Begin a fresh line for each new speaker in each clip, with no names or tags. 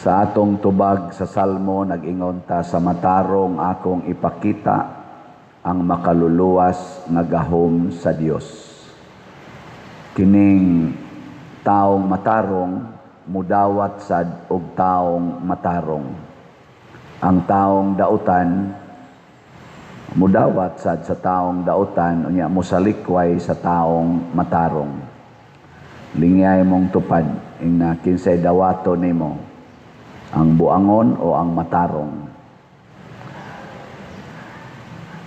Sa atong tubag sa Salmo, nag-ingon ta, "Sa matarong akong ipakita ang makaluluwas nga gahom sa Dios." Kining taong matarong mudawat sad og taong matarong. Ang taong dautan mudawat sad sa taong dautan, unya mosalikway sa taong matarong. Lingyay mong tupad ing kinsay dawato nimo, ang buangon o ang matarong?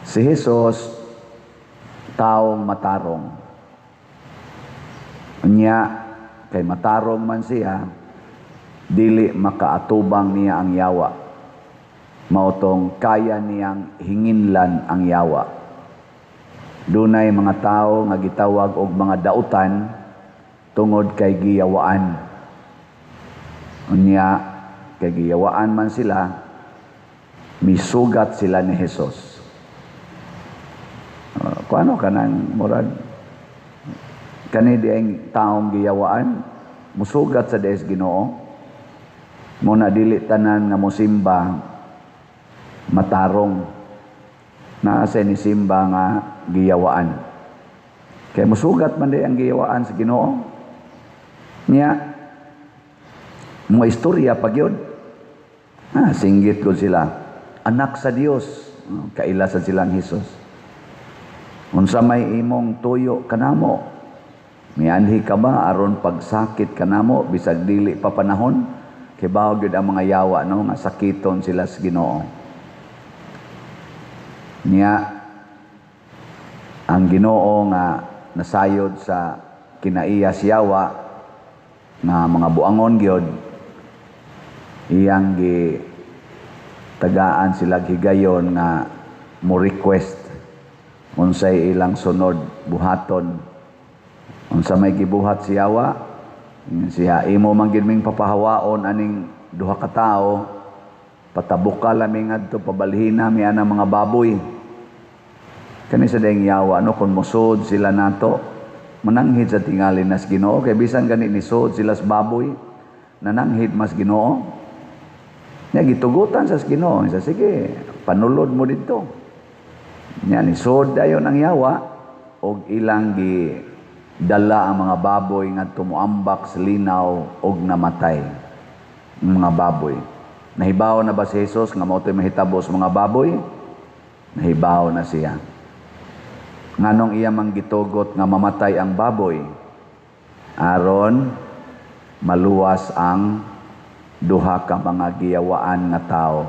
Si Jesus, taong matarong. Unya kay matarong man siya, dili makaatubang niya ang yawa. Mao tong kaya niyang hinginlan ang yawa. Dunay mga tao nga gitawag og mga dautan tungod kay giyawaan. Unya kay giyawaan man sila, misugat sila ni Jesus. Kuano kanang murag kani diayng taong giyawaan musugat sa des Ginoo. Mao na dili tanan nga mosimba matarong. Naa sa ni simba nga giyawaan. Kay musugat man di ang giyawaan sa Ginoo. Niya mga istorya pag yun. Singgit ko sila. "Anak sa Dios." Kaila sa silang Jesus. "Unsa may imong tuyo kanamo? Mianhi ka ba aron pagsakit kanamo bisag dili pa panahon?" Kay bawo gyud ang mga yawa, no, nga sakiton sila sa Ginoo. Niya ang Ginoo nga nasayod sa kinaiya siyawa nga mga buangon gyud, iyang gi tagaan sila higayon nga mo request unsay ilang sunod buhaton. Unsa may gibuhat siyawa? Siya, "Imo man gid ming papahawaon aning duha ka tawo, patabuka lami ngadto, pabalhina mi anang mga baboy." Kani sa dayang yawa, no, kung mosud sila nato, mananghid sa tingali nas Ginoo, kay bisan gani ni sud sila sa baboy, nananghid mas Ginoo. Nya gitugutan sa Ginoo, sa, "Sige, panulod mo didto." Nya ni sud dayon ang yawa og ilang gi dala ang mga baboy ngadto moambak sa linaw og namatay ang mga baboy. Nahibaw na ba si Jesus nga mao to'y mahitabo sa mga baboy? Nahibaw na siya. Nganong iya mang gitugot nga mamatay ang baboy? Aron maluwas ang duha ka mga giyawaan nga tao.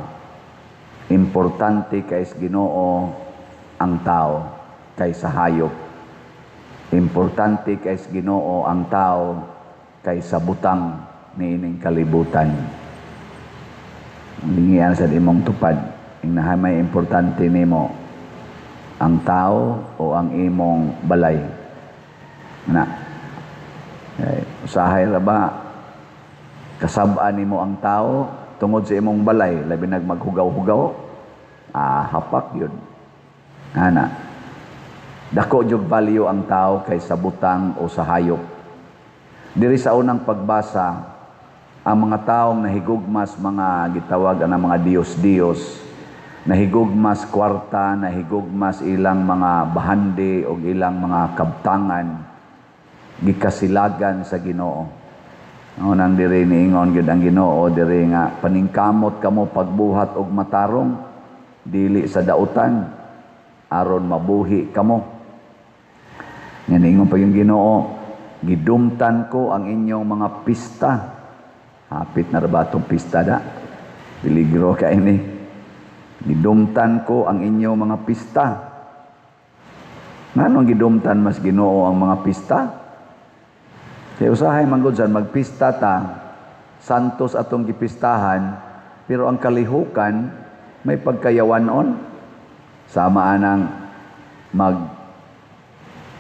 Importante kay Ginoo ang tao kaysa hayop. Importante kay Ginoo ang tao kaysa butang niining kalibutan. Lingian sa imong tupad, ing may importante nimo, ang tao o ang imong balay? Na. Eh, usahay ra ba kasab-an nimo ang tao tungod sa imong balay, labi nag maghugaw-hugaw? Hapak yun. Ana. Dako jug value ang tao kaysa butang o sa hayop. Diri sa unang pagbasa, ang mga taong nahigugmas mga gitawag ang mga Diyos-Diyos, nahigugmas kwarta, nahigugmas ilang mga bahandi o ilang mga kabtangan, gikasilagan sa Ginoo. Nang diri niingon gyud ang Ginoo diri nga paningkamot kamo pagbuhat og matarong, dili sa dautan, aron mabuhi kamo. Nga niingon pa yung Ginoo, "Gidumtan ko ang inyong mga pista." Hapit na ra ba itong pista da? Peligro ka ini. "Gidumtan ko ang inyong mga pista." Nganong gidumtan mas Ginoo ang mga pista? Kaya usahay man gud magpista ta, santos atong gipistahan, pero ang kalihukan may pagkayawanon. Sama anang mag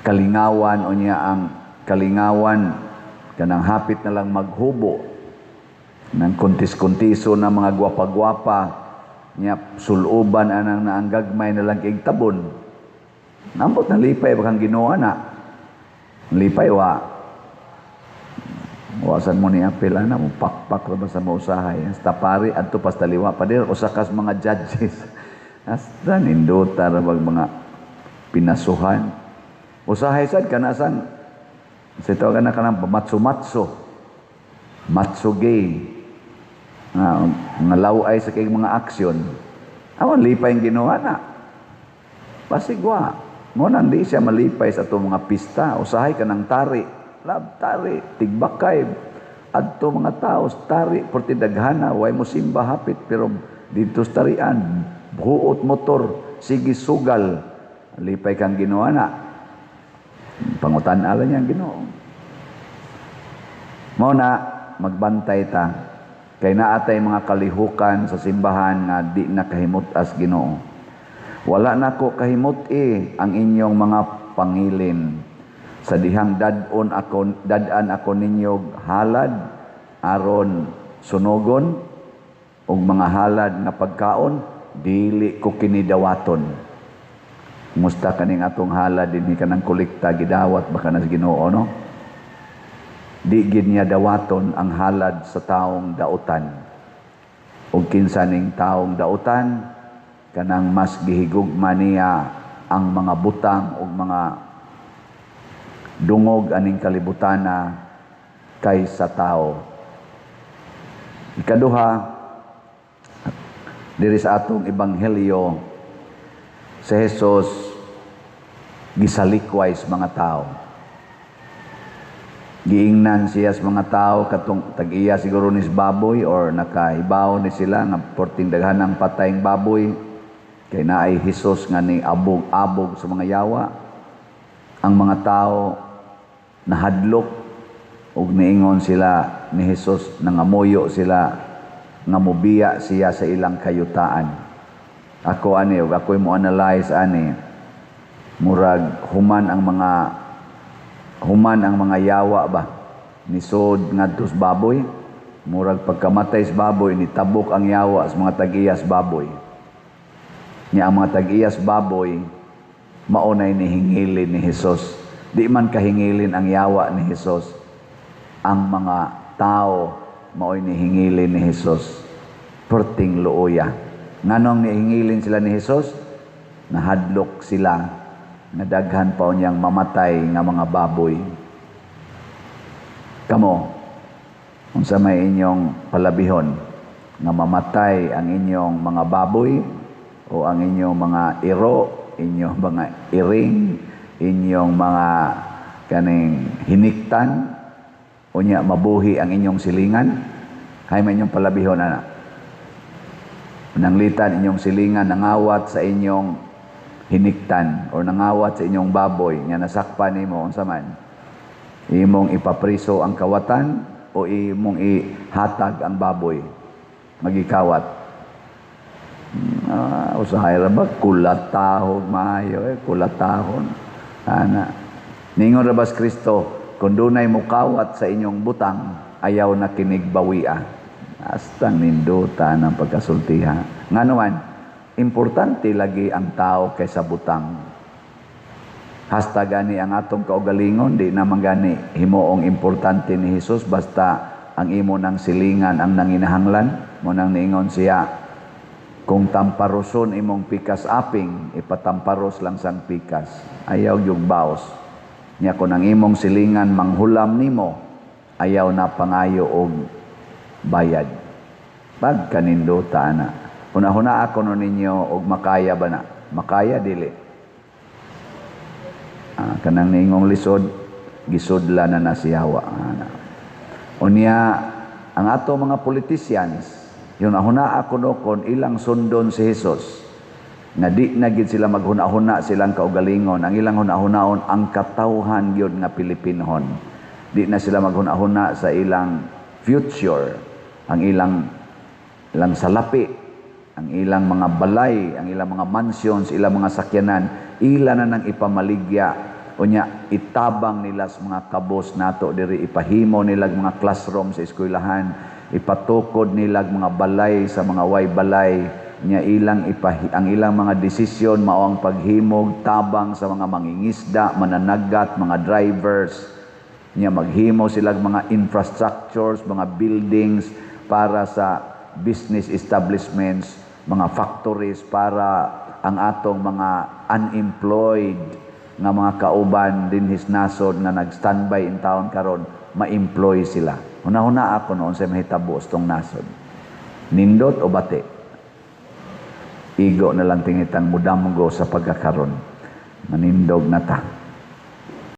kalingawan o niya ang kalingawan kanang hapit na lang maghubo ng kontis-kontiso na mga gwapa-gwapa niya, suluban anang naang gagmay na lang kig tabon. Nambot na lipay ba kang Ginoo na lipay wa? Wasan mo ni apil ana mo, pakpak ra ba sa mausahay. Hasta pari adto pas taliwa pader, usa kas mga judges. Hasta nindota ra bag mga pinasuhan. Usahay sad kana san sa tawagan na kanang matso-matso. Matso gay. Nga, mga laway sa kay mga aksyon. Awan lipay ang Ginoo na. Basigwa. Mo nang di siya malipay sa atong mga pista. Usahay ka ng tari. Lab tari, tigbakay. Adto mga tao, tari, porti daghana, way mo simba hapit, pero dito sa tarian, buot motor, sige sugal. Lipay kang Ginoo na. Pangutan-ala niya ang Ginoo. Mao na magbantay ta kay naatay mga kalihukan sa simbahan nga di na kahimut-as Ginoo. Wala nako kahimut-i ang inyong mga pangilin. Sa dihang dad-on ako, dad-an ako ninyo halad aron sunogon ug mga halad nga pagkaon, dili ko kini dawaton. Musta kaning atong halad dinhi, kanang kolekta, gidawat ba kana sa Ginoo, no? Di gid niya dawaton ang halad sa taong dautan. Ug kinsa ning taong dautan? Kanang mas gihigugma niya ang mga butang ug mga dungog aning kalibutana kaysa tao. Ikaduha, diri sa atong ebanghelyo, si Jesus gisalikway sa mga tao. Giingnan siya sa mga tao katong tag-iya siguro ni baboy or nakahibaw ni sila nga porting daghan ang patayng baboy kay naay Hesus nga ni abog-abog sa mga yawa. Ang mga tao nahadlok ug niingon sila ni Hesus, nangamuyo sila nga mobiya siya sa ilang kayutaan. Ako ani, ug ako'y mo analyze ani, murag human ang mga yawa ba nisod ngadto sa baboy, murag pagkamatay sa baboy, nitabok ang yawa sa mga tag-iyas baboy. Nya ang mga tag-iyas baboy maunay nihingilin ni Hesus. Di man kahingilin ang yawa ni Hesus, ang mga tao mao'y nihingilin ni Hesus. Perting luoya. Nganong nihingilin sila ni Hesus? Nahadlok sila nga daghan pa unyang mamatay nga mga baboy. Kamo, unsa may inyong palabihon, nga mamatay ang inyong mga baboy o ang inyong mga iro, inyong mga iring, inyong mga kaning hiniktan, unya mabuhi ang inyong silingan? Hay may inyong palabihon ana. Nanglitan inyong silingan nangawat sa inyong hiniktan or nangawat sa inyong baboy nga nasakpan nimo, unsa man? Imong ipapriso ang kawatan o imong ihatag ang baboy magikawat? Usahay ra ba kulatahon maayo eh, kulatahon ana. Ningon ra ba si Kristo, kung dunay mukawat sa inyong butang, ayaw na kinig bawia. Hasta nindota ng pagkasultiha. Ngano man, importante lagi ang tao kaysa butang. Hasta gani ang atong kaugalingon, di naman gani himuong importante ni Hesus, basta ang imo ng silingan ang nanginahanglan. Mo nang niingon siya, kung tamparoson imong pikas aping, ipatamparos lang sang pikas. Ayaw yung baos. Nya kung ang imong silingan manghulam nimo, ayaw na pangayo og bayad. Pagkanindota na. Huna-huna ako no ninyo og makaya ba na? Makaya dili. Kanang niingong lisod, gisudla na na siyawa. Na. Unya, ang ato mga politicians, yun ahuna ako no kon ilang sundon si Jesus, nga di na gid sila maghuna-huna silang kaugalingon. Ang ilang huna-hunaon ang katawhan gyud nga Pilipinhon. Di na sila maghuna-huna sa ilang future, ang ilang salapi, ang ilang mga balay, ang ilang mga mansions, ilang mga sakyanan, ila na nang ipamaligya. Unya itabang nila sa mga kabos nato diri, ipahimo nila mga classroom sa eskwelahan, ipatukod nila mga balay sa mga way balay. Nya ang ilang mga desisyon mao ang paghimog tabang sa mga mangingisda, mananagat, mga drivers. Nya maghimo sila mga infrastructures, mga buildings para sa business establishments, mga factories, para ang atong mga unemployed nga mga kauban dinhi sa nasod nga nag-standby in town karon, ma-employ sila. Huna-huna ako noon sa mahitabo sa tong nasod. Nindot o bati? Igo na lang tingitang mudamgo sa pagkakaron. Manindog na ta.